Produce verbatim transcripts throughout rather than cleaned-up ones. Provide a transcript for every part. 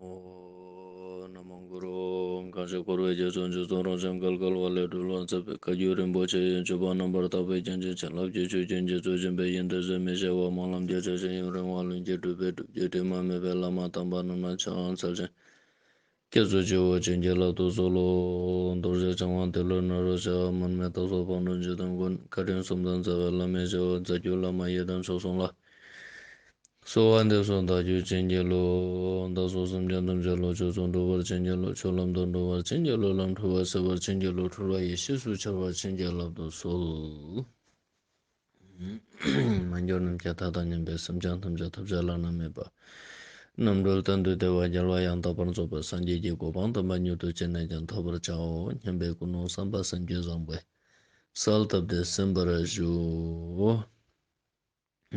ཨོཾ། ན་མོ་གུ་རུ། གང་ཞིག་འཁོར་བའི་རྒྱ་མཚོ་འཇིག་ཚོགས་རང་བྱུང་གལ་གལ་བ་ལས་སྒྲོལ་བར་མཛད་པའི་བཀའ་བརྒྱུད་རིན་པོ་ཆེ་ཡི་སྤྱོད་པ་རྣམ་པར་དག་པའི་རྒྱན་ཅན་བྱིན་རླབས་ཀྱི་ཆུ་རྒྱུན་རྒྱ་མཚོ་ཆེན་པོའི་ཡོན་ཏན་ཟད་མི་ཤེས་པ་སྨོན་ལམ་རྒྱ་ཆེ་ཞིང་ཡུན་རིང་བ་ལྷུན་གྱིས་གྲུབ་པའི་སྒྲུབ་བརྒྱུད་དྲི་མ་མེད་པའི་བླ་མ་དམ་པ་རྣམས་ལ་ཕྱག་འཚལ་ཞིང་། སྐྱབས་སུ་མཆིའོ། བྱིན་གྱིས་བརླབ་ཏུ་གསོལ་ལོ། རྡོ་རྗེ་འཆང་དབང་ཏེ་ལོ་ནཱ་རོ་ཞབས། མར་མི་དྭགས་པོ་ཕག་གྲུ་འཇིག་རྟེན་མགོན། བཀའ་དྲིན་གསུམ་ལྡན་རྩ་བའི་བླ་མའི་ཞབས། རྩ་བརྒྱུད་བླ་མ་ཡི་དམ་མཆོག་གསུམ་ལ། གསོལ་བ་འདེབས་སོ་བདག་རྒྱུད་བྱིན་གྱིས་རློབས། བདག་སོགས་སེམས་ཅན་ཐམས་ཅད་བློ་ཆོས་སུ་འགྲོ་བར་བྱིན་གྱིས་རློབས། ཆོས་ལམ་དུ་འགྲོ་བར་བྱིན་གྱིས་རློབས། ལམ་འཁྲུལ་བ་སེལ་བར་བྱིན་གྱིས་རློབས། འཁྲུལ་བ་ཡེ་ཤེས་སུ་འཆར་བར་བྱིན་གྱིས་བརླབ་ཏུ་གསོལ། མ་གྱུར་ནམ་མཁའི་མཐའ་དང་མཉམ་པའི་སེམས་ཅན་ཐམས་ཅད་ཐོབ་བྱ་བླ་ན་མེད་པ། རྣམ་གྲོལ་གཏན་དུ་བདེ་བ་རྒྱལ་བ་ཡང་དག་པར་རྫོགས་པའི་སངས་རྒྱས་ཀྱི་གོ་འཕང་དམ་པ་མྱུར་དུ་ཅི་ནས་ཀྱང་ཐོབ་པར་བྱའོ་སྙམ་པའི་ཀུན་སློང་བསམ་པ་སེམས་བསྐྱེད་བཟང་པོས་གསལ་བཏབ་སྟེ་གསན་པར་ཞུ།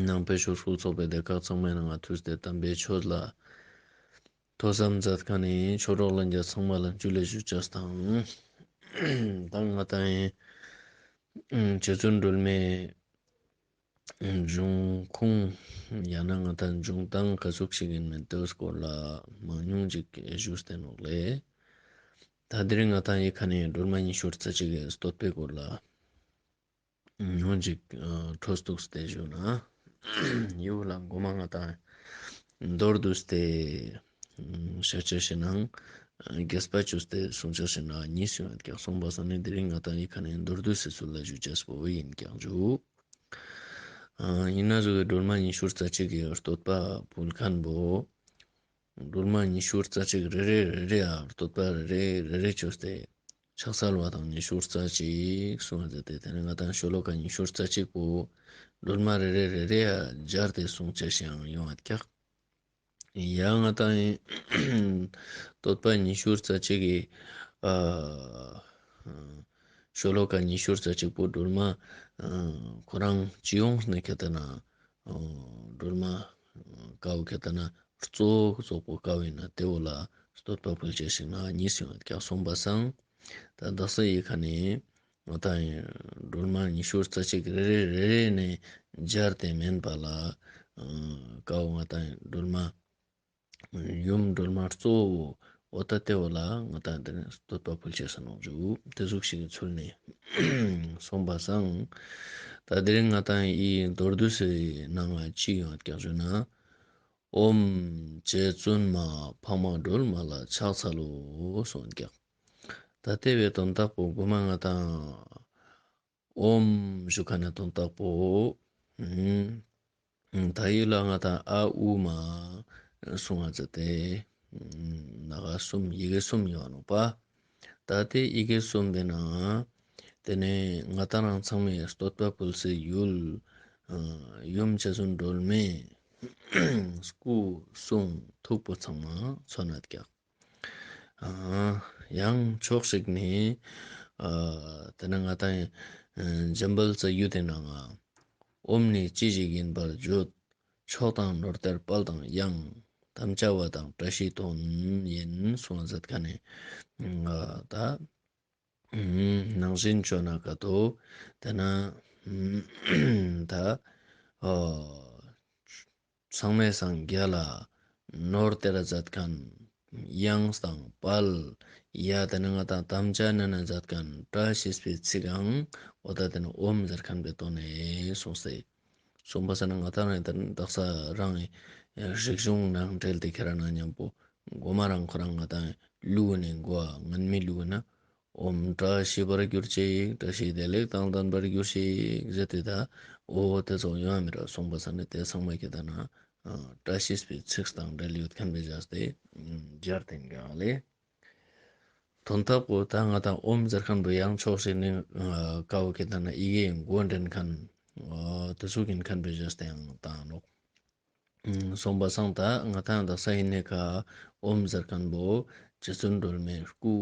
ནང་པའི་ཆོས་སྐུལ་ཚོགས་པའི་སྡེ་ཁག་ཚང་མའི་ནང་ང་ཐུགས་ཏེ་དམ་པའི་ཆོས་ལ་ཐོས་བསམ་མཛད་མཁན་ནི་ཆོས་གྲོགས་ལྷན་རྒྱས་ཚང་མ་ལ་ཇུ་ལེ་ཞུ་ཅེས་དང་། ད་ང་ཏང་ཡིན་རྗེ་བཙུན་སྒྲོལ་མའི་འབྱུང་ཁུངས་ཡང་ན་ང་ཏང་འབྱུང་སྟངས་ག་ཟུག་ཞིག་ཡིན་མིན་དེའི་སྐོར་ལ་མང་ཉུང་ཅིག་ཞུས་ཏེ་ནོག་ལེ། ད་དེ་རིང་ང་ཏང་ཡི་ཁ་ནས་སྒྲོལ་མ་ཉི་ཤུ་རྩ་གཅིག་གི་བསྟོད་པའི་སྐོར་ལ་ཉུང་ཅིག་འཕྲོ་བཏུགས་ཏེ་ཞུ་ན། ཡིའུ་ལ་མགོ་མ་ང་ཏང་མདོར་བསྡུས་ཏེ་ཤད་ཅེས་ཞིག་ནང་རྒྱས་པ་ཅོས་ཏེ་གསུང་ཅེས་ཞིག་ན་གཉིས་ཡོད་ཀྱག། གསུངས་པ་སང་ནི་དེ་རིང་ང་ཏང་ཡི་ཁ་ནས་མདོར་བསྡུས་སི་ཚུལ་ལ་ཞུ་ཅེས་པོ་ཡིན་ཀྱག་ཞུ། ཨ་ཡིན་ན་ཟུག་གི་སྒྲོལ་མ་ཉི་ཤུ་རྩ་གཅིག་གི་བསྟོད་པ་ཕུལ་མཁན་པོ། སྒྲོལ་མ་ཉི་ཤུ་རྩ་གཅིག་རེ་རེ་རེ་རེ་ཨ་བསྟོད་པ་རེ་རེ་རེ་རེ་ཅོས་ཏེ་ཕྱག་འཚལ་བ་དང་ཉི་ཤུ་རྩ་གཅིག་གསུངས་ཏེ་དེ་ནས་ང་ཏང་ཤོ་ལོ་ཀ་ཉི་ཤུ་རྩ་གཅིག་པོ་སྒྲོལ་མ་རེ་རེ་རེ་རེ་ཨ་སྦྱར་ཏེ་གསུང་ཅེས་ཤིག་ཡང་ཡོང་བ་ཀྱག། ཡང་ང་ཏང་བསྟོད་པ་ཉི་ཤུ་རྩ་གཅིག་གི་ཨ་ཤོ་ལོ་ཀ་ཉི་ཤུ་རྩ་གཅིག་པོ་སྒྲོལ་མ་ཨ་ཁོ་རང་སྤྱི་ཡོངས་ནས་ཁྱད་དེ་ན་ཨ་སྒྲོལ་མ་ཀ་བོ་ཁྱད་དེ་ན་གཙོ་བོ་གཙོ་བོ་ཀ་བོ་ཡིན་ན་དེ་བོ་ལ་བསྟོད་པ་ཕུལ་ཅེས་ཤིག་ན་གཉིས་ཡོད་ཀྱག། གསུངས་པ་སང་ད་དག་ས་ཡི་ཁ་ནས་ང་ཏང་སྒྲོལ་མ་ཉི་ཤུ་རྩ་གཅིག་རེ་རེ་རེ་རེ་ནས་སྦྱར་ཏེ་མེན་པ་ལ་ཀ་བོ་ང་ཏང་སྒྲོལ་མ་ཡུམ་སྒྲོལ་མ་གཙོ་བོ་འོ་ད་དེ་བོ་ལ་ང་ཏང་དེ་ནས་བསྟོད་པ་ཕུལ་ཅེས་ནོག་ཞུ། དེ་ཟུག་ཞིག་གི་ཚུལ་ནས་གསུངས་པ་སང་ད་དེ་རིང་ང་ཏང་ཡི་མདོར་བསྡུས་སི་ནང་ང་ཅི་ཡོད་ཀྱག་ཞུ་ན། ཨོཾ་རྗེ་བཙུན་མ་འཕགས་མ་སྒྲོལ་མ་ལ་ཕྱག་འཚལ་ལོ་གསུངས་ཀྱག། ད་དེ་བོའི་དོན་དག་པོ་མགོ་མ་ང་ཏང་ཨོཾ་ཞུ་མཁན་ནི་དོན་དག་པོ། ཨུམ། ད་ཡི་ལ་ང་ཏང་ཨ་ཨུ་མ་གསུང་བ་ཙ་ཏེ། ཨུམ། ནག་གསུམ་ཡི་གེ་གསུམ་ཡོད་ནོག་པ། ད་དེ་ཡི་གེ་གསུམ་པོའི་ནང་དེ་ནས་ང་ཏང་རང་ཚང་མས་བསྟོད་པ་ཕུལ་སའི་ཡུལ་ཡུམ་རྗེ་བཙུན་སྒྲོལ་མའི་སྐུ་གསུང་ཐུགས་པོ་ཚང་མ་མཚོན་ན་ཀྱག། ཨ་ཡང་ཕྱོགས་ཤིག་ནས་ཨ་དེ་ནས་ང་ཏང་འཇམ་དཔལ་རྩ་རྒྱུད་དེ་ནང་ང་ཨོཾ་ནི་ཅི་ཞིག་ཡིན་པར་བརྗོད། མཆོག་དང་ནོར་གཏེར་དཔལ་དང་གཡང་། དམ་བཅའ་བ་དང་བཀྲ་ཤིས་དོན་ཡིན་གསུངས་མཛད་མཁན་ནི་ད་ནང་བཞིན་བཅོས་ན་ཀ་ཏོ་དེ་ན་ད་ཨོ་ཚང་མའི་སང་རྒྱལ་ལ་ནོར་གཏེར་མཛད་མཁན་གཡང་དང་དཔལ་ཡ་དེ་ནས་ང་ཏང་དམ་བཅའ་ནན་ན་མཛད་མཁན་བཀྲ་ཤིས་པའི་ཚིག་ཨང་འོ་ད་དེ་ནས་ཨོཾ་ཟེར་མཁན་པོའི་དོན་ནས་གསུངས་སེ། གསུངས་པ་སང་ན་ང་ཏང་རང་དག་ས་རང་རིག་གཞུང་ནང་འབྲེལ་ཏེ་ཁྱེར་ན་མཉམ་པོ་མགོ་མ་རང་ཁོ་རང་ང་ཏང་ལུགས་ནས་མགོ་ཨ་ངན་མི་ལུགས་ན་ཨོཾ་བཀྲ་ཤིས་པར་གྱུར་ཅིག། བཀྲ་ཤིས་བདེ་ལེགས་དང་ལྡན་པར་གྱུར་ཅིག་ཟེར་ཏེ་ད་འོ་དེ་ཚོ་ཡོང་བ་མི་ར་གསུངས་པ་སང་ན་དེ་ཚང་མ་ཁྱད་དེ་ན་བཀྲ་ཤིས་པའི་ཚིག་དང་འབྲེལ་ཡོད་མཁན་པོའི་བྱས་ཏེ་སྦྱར་ཏེ་ཡིན་ཀྱག་ལེ། དོན་དག་པོ་ད་ང་ཏང་ཨོཾ་ཟེར་མཁན་པོ་ཡང་ཕྱོགས་ཤིག་ནས་ཀ་བོ་ཁྱད་དེ་ན་ཡི་གེ་མགོ་འདྲེན་མཁན་དེ་ཚོ་ཡིན་མཁན་པོའི་བྱས་ཏེ་ཡང་བཏང་ནོག། གསུངས་པ་སང་ད་ང་ཏང་དག་ས་ཡིན་ནས་ཀ་ཨོཾ་ཟེར་མཁན་པོ་རྗེ་བཙུན་སྒྲོལ་མའི་སྐུ།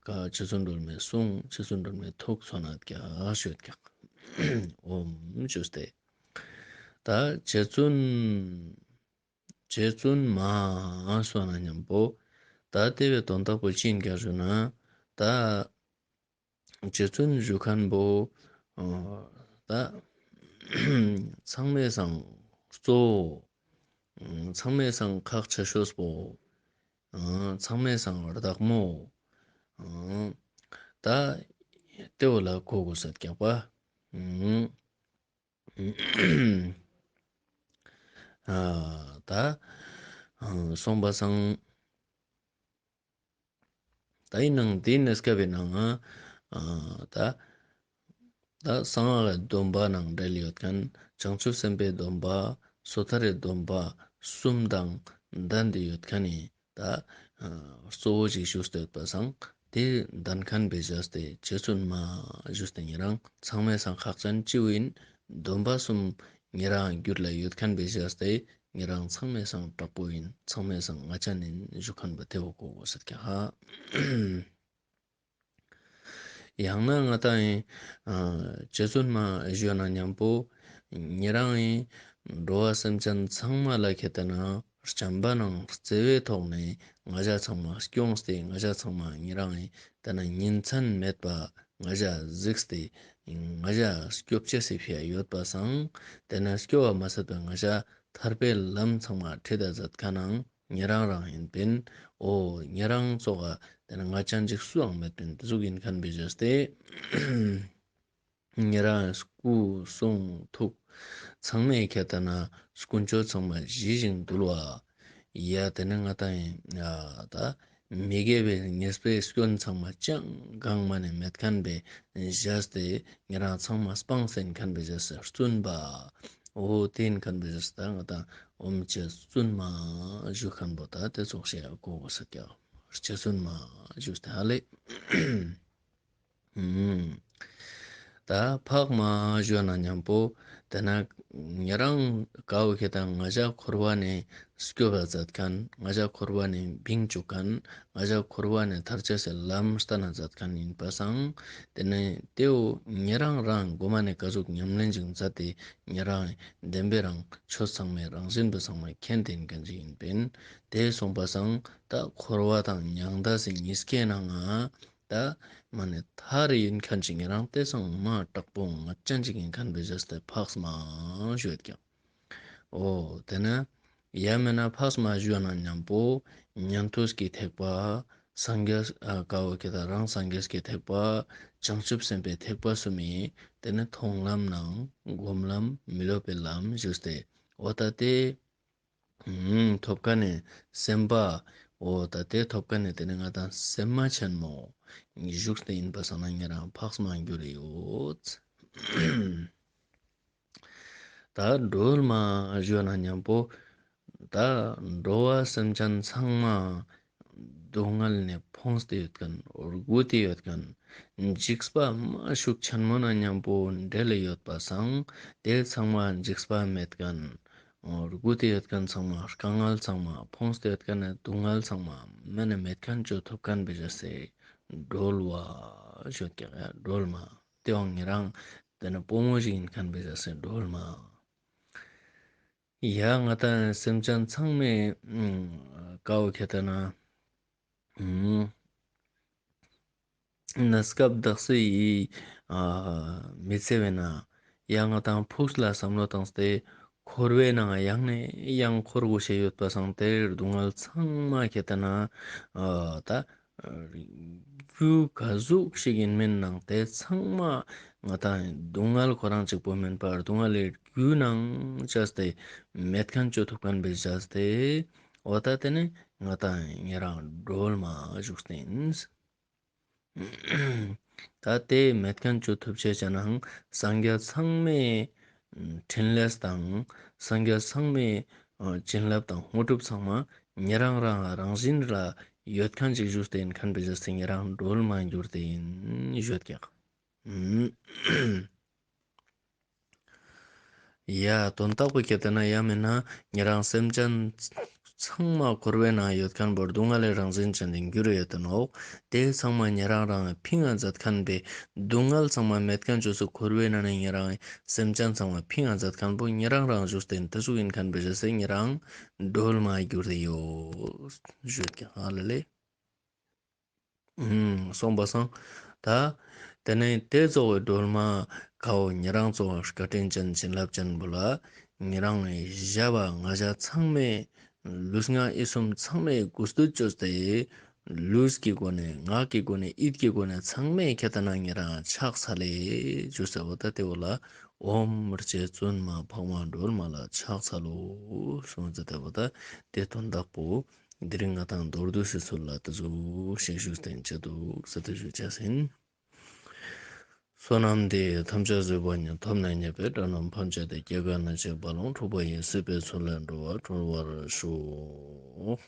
ཀ་རྗེ་བཙུན་སྒྲོལ་མའི་གསུང་རྗེ་བཙུན་སྒྲོལ་མའི་ཐུགས་མཚོན་ན་ཀྱག་ཞུ་ཀྱག། ཨོཾ་ཞུས་ཏེ། ད་རྗེ་བཙུན་རྗེ་བཙུན་མ་གསུངས་ན་མཉམ་པོ་ད་དེ་བོའི་དོན་དག་པོ་ཅི་ཡིན་ཀྱག་ཞུ་ན་ད་རྗེ་བཙུན་ཞུ་མཁན་པོ་ད་ཚང་མའི་སང་གཙོ་བོ་ ཚང་མའི་སང་ཁག་ཆེ་ཤོས་པོ། ཚང་མའི་སང་བདག་མོ། ད་ཏེ་བོ་ལ་གོ་དགོས་ས་ཀྱག་པ། ཨ་ད་ཨ་སོང་པ་སང་ད་ཨིན་ནའང་ཏེའི་གནས་སྐབས་པའི་ནང་ང་ཨ་ད་ད་གསང་སྔགས་ཀྱི་སྡོམ་པ་ནང་འབྲེལ་ཡོད་ཁན། བྱང་ཆུབ་སེམས་དཔའི་སྡོམ་པ། སོ་ཐར་རི་སྡོམ་པ། གསུམ་དང་ལྡན་ཏེ་ཡོད་ཁན་ནི་ད་གཙོ་བོ་ཞིག་ཞུས་ཏེ་ཡོད་པ་སང་ཏེ་ལྡན་ཁན་བེ་ཞུས་ཏེ་རྗེ་བཙུན་མ་ཞུས་ཏེ་ཉེ་རང་ཚང་མའི་སང་ཁག་ཅན་ཅིའུ་ཨིན། སྡོམ་པ་གསུམ་ཉེ་རང་རྒྱུད་ལ་ཡོད་ཁན་བེ་ཞུས་ཏེ་ཉེ་རང་ཚང་མའི་སང་དྲག་པོ་ཨིན། ཚང་མའི་སང་ང་ཅན་ཨིན་ཞུ་ཁན་བོ་ཏེ་བོ་གོ་དགོས་ས་ཀྱག་ཧ། ཡང་ན་ང་ཏང་ཨིན་ཨ་རྗེ་བཙུན་མ་ཞུ་ན་ཉམ་པོ་ཉེ་རང་ཨིན་འགྲོ་བ་སེམས་ཅན་ཚང་མ་ལ་ཁེ་ཏེ་ན་བྱམས་པ་ནང་བརྩེ་བའི་ཐོག་ནས་ང་ཞ་ཚང་མ་སྐྱོངས་ཏེ་ང་ཞ་ཚང་མ་ཉེ་རང་ཨིན་ཏེ་ན་ཉིན་མཚན་མེད་པ་ང་ཞ་གཟིགས་ཏེ་ང་ཞ་སྐྱོབ་ཅེས་སི་ཕི་ཡ་ཡོད་པ་སང་ཏེ་ན་སྐྱོབ་པ་མ་ཟད་པ་ང་ཞ་ཐར་པའི་ལམ་ཚང་མ་ཁྲིད་ད་མཛད་ཁན་ནང་ཉེ་རང་རང་ཨིན་པིན། འོ་ཉེ་རང་ཙོགས་ཏེ་ན་ང་ཅན་ཅིག་སུའང་མེད་པིན། ཏེ་ཟུག་ཨིན་ཁན་བེ་ཞུས་ཏེ་ཉེ་རང་སྐུ་གསུང་ཐུགས་ཚང་མའི་ཁེ་ཏེ་ན་ཀུན་སྤྱོད་ཚང་མ་ཞི་ཞིང་དུལ་བ། ཡ་ཏེ་ནེ་ང་ཏང་ཨིན་ད་མི་དགེ་བའི་ཉེས་པའི་སྐྱོན་ཚང་མ་ཅང་གང་མ་ནེ་མེད་ཁན་བེ་ཞུས་ཏེ་ཉེ་རང་ཚང་མ་སྤངས་ཏེ་ཨིན་ཁན་བེ་ཞུས་ཏེ་བཙུན་པ། འོ་ཏེ་ཨིན་ཁན་བེ་ཞུས་ཏེ་ད་ང་ཏང་ཨོམ་རྗེ་བཙུན་མ་ཞུ་ཁན་བོ་ད་ཏེ་ཙོགས་ཤིག་གོ་དགོས་ས་ཀྱག། རྗེ་བཙུན་མ་ཞུས་ཏེ་ཧ་ལེ། ད་འཕགས་མ་ཞུ་ན་ཉམ་པོ་ཏེ་ན་ཉེ་རང་ཀ་བོ་ཁེ་ཏེ་ན་ང་ཞ་འཁོར་བ་ནེ་སྐྱོབ་པ་མཛད་ཁན་ང་ཞ་འཁོར་བ་ནེ་བིང་ཅུག་ཁན་ང་ཞ་འཁོར་བ་ནེ་ཐར་ཅེས་སི་ལམ་སྟན་ན་མཛད་ཁན་ཨིན་པ་སང་ཏེ་ནེ་ཏེ་བོ་ཉེ་རང་རང་གོ་མ་ནེ་ཀ་ཟུག་ཉམས་ལེན་ཅིག་མཛད་དེ་ཉེ་རང་བདེན་པའི་རང་ཆོས་ཚང་མའི་རང་བཞིན་པོ་ཚང་མ་མཁྱེན་ཏེ་ཨིན་ཁན་ཅིག་ཨིན་པིན། ཏེ་སོང་པ་སང་ད་འཁོར་བ་དང་མྱང་འདས་སི་ཉིས་ཀའི་ནང་ང་ད་མ་ནེ་ཐར་ཨིན་ཁན་ཅིག་ཉེ་རང་ཏེ་སང་མ་དྲག་པོ་ང་ཅན་ཅིག་ཨིན་ཁན་བེ་ཞུས་ཏེ་འཕགས་མ་ཞུ་ཡོད་ཀྱག། འོ་ཏེ་ནེ་ཡ་མེད་ན་འཕགས་མ་ཞུ་ན་ཉམ་པོ་ཉན་ཐོས་ཀྱི་ཐེག་པ་སངས་རྒྱས་ཨ་ཀ་བོ་ཁེ་ཏེ་རང་སངས་རྒྱས་ཀྱི་ཐེག་པ་བྱང་ཆུབ་སེམས་དཔའི་ཐེག་པ་གསུམ་ཨིན། ཏེ་ནེ་མཐོང་ལམ་ནང་སྒོམ་ལམ་མི་སློབ་པའི་ལམ་ཞུས་ཏེ་འོ་ད་ཏེ་ཐོབ་ཁན་ནི་སེམས་པ། འོ་ད་ཏེ་ཐོབ་ཁན་ནི་ཏེ་ནེ་ང་ཏང་སེམས་མ་ཆེན་མོ་ཞུགས་ཏེ་ཨིན་པ་སང་ན་ཉེ་རང་འཕགས་མ་གྱུར་ཡོད། ད་སྒྲོལ་མ་ཞུ་ན་ཉམ་པོ་ད་འགྲོ་བ་སེམས་ཅན་ཚང་མ་སྡུག་བསྔལ་ནེ་ཕོངས་ཏེ་ཡོད་ཁན་རྒུད་དེ་ཡོད་ཁན་འཇིགས་པ་མ་ཤུགས་ཆེན་མོ་ན་ཉམ་པོ་འབྲེལ་ཡོད་པ་སང་ཏེ་ཚང་མ་འཇིགས་པ་མེད་ཁན། རྒུད་དེ་ཡོད་ཁན་ཚང་མ་དཀའ་ངལ་ཚང་མ་ཕོངས་ཏེ་ཡོད་ཁན་ནི་སྡུག་བསྔལ་ཚང་མ་མ་ནེ་མེད་ཁན་ཅོ་ཐུབ་ཁན་བེ་ཞུས་ཏེ་སྒྲོལ་བ་ཞུ་ཀྱག་ཡ་སྒྲོལ་མ། ཏེ་བོ་ཉེ་རང་ཏེ་ནེ་བུ་མོ་ཞིག་ཨིན་ཁན་བེ་ཞུས་ཏེ་སྒྲོལ་མ། ཡ་ང་ཏང་སེམས་ཅན་ཚང་མའི་ཀ་བོ་ཁེ་ཏེ་ན་གནས་སྐབས་དག་སའི་མི་ཚེ་བའི་ནང་ཡང་ང་ཏང་ཕུགས་ལ་བསམ་བློ་བཏང་སྟེ་འཁོར་བའི་ནང་ཡང་ནས་ཡང་འཁོར་དགོས་ཤེས་ཡོད་པ་སང་ཏེ་སྡུག་བསྔལ་ཚང་མ་ཁེ་ཏེ་ན་ད་རྒྱུ་ག་ཟུག་ཞིག་ཨིན་མིན་ནང་ཏེ་ཚང་མ་ང་ཏང་སྡུག་བསྔལ་ཁོ་རང་གཅིག་པོ་མིན་པར་སྡུག་བསྔལ་ལས་རྒྱུ་ནང་བཅས་ཏེ་མེད་ཁན་ཅོ་ཐུབ་ཁན་བེ་ཞུས་ཏེ་འོ་ད་ཏེ་ནེ་ང་ཏང་ཉེ་རང་སྒྲོལ་མ་ཞུགས་ཏེ་ཨིན། ད་ཏེ་མེད་ཁན་ཅོ་ཐུབ་ཅེས་ཅན་ནང་སངས་རྒྱས་ཚང་མའི་ཕྲིན་ལས་དང་སངས་རྒྱས་ཚང་མའི་བྱིན་རླབས་དང་དངོས་གྲུབ་ཚང་མ་ཉེ་རང་རང་རང་བཞིན་ལ་ཡོད་ཁན་ཅིག་ཞུགས་ཏེ་ཨིན་ཁན་བེ་ཞུས་ཏེ་ཉེ་རང་སྒྲོལ་མ་གྱུར་ཏེ་ཨིན་ཞུ་ཀྱག། ཡ་དོན་དག་པོ་ཁེ་ཏེ་ན་ཡ་མེད་ན་ཉེ་རང་སེམས་ཅན་ཚང་མ་འཁོར་བའི་ནང་ཡོད་ཁན་བོ་སྡུག་བསྔལ་ལས་རང་བཞིན་ཅན་དུ་གྱུར་ཡོད་དེ་ནོག། ཏེ་ཚང་མ་ཉེ་རང་རང་ཕིང་ང་མཛད་ཁན་བེ་སྡུག་བསྔལ་ཚང་མ་མེད་ཁན་ཅོས་སུ་འཁོར་བའི་ནང་ནེ་ཉེ་རང་སེམས་ཅན་ཚང་མ་ཕིང་ང་མཛད་ཁན་བོ་ཉེ་རང་རང་ཞུགས་ཏེ་ཏེ་ཟུག་ཨིན་ཁན་བེ་ཞུས་ཏེ་ཉེ་རང་སྒྲོལ་མ་གྱུར་ཏེ་ཡོད་ཞུ་ཀྱག་ཧ་ལ་ལེ། སོང་པ་སང་ད་ཏེ་ནེ་ཏེ་ཙོགས་སི་སྒྲོལ་མ་ཀ་བོ་ཉེ་རང་ཙོགས་སི་བཀའ་དྲིན་ཅན་བྱིན་རླབས་ཅན་བོ་ལ་ ཉེ་རང་ཞབས་ང་ཞ་ཚང་མའི་ལུས་ངག་ཡིད་གསུམ་ཚང་མའི་གུས་འདུད་ཅོས་ཏེ་ལུས་ཀྱི་སྒོ་ནས་ངག་གི་སྒོ་ནས་ཡིད་ཀྱི་སྒོ་ནས་ཚང་མའི་ཁྱད་ད་ན་ཉེ་རང་ཕྱག་འཚལ་ལེ་ཞུས་ཏེ་བོ་ད་ཏེ་བོ་ལ་ཨོཾ་རྗེ་བཙུན་མ་འཕགས་མ་སྒྲོལ་མ་ལ་ཕྱག་འཚལ་ལོ་ཞུ་ཟེར་ཏེ་བོ་ད་ཏེ་དོན་དག་པོ་དེ་རིང་ང་དང་མདོར་བསྡུས་ཤིག་ཚུལ་ལ་ཏེ་ཟུག་ཤིག་ཞུས་ཏེ་ཆ་འདུག་ཟེར་ཏེ་ཞུ་ཅེས་ཡིན། བསོད་ནམས་འདི་ཡིས་ཐམས་ཅད་གཟིགས་པ་ཉིད། ཐོབ་ནས་ཉེས་པའི་དགྲ་རྣམས་ཕམ་བྱས་ཏེ། སྐྱེ་རྒ་ན་འཆིའི་རྦ་ཀློང་འཁྲུགས་པ་ཡི། སྲིད་པའི་མཚོ་ལས་འགྲོ་བ་སྒྲོལ་བར་ཤོག།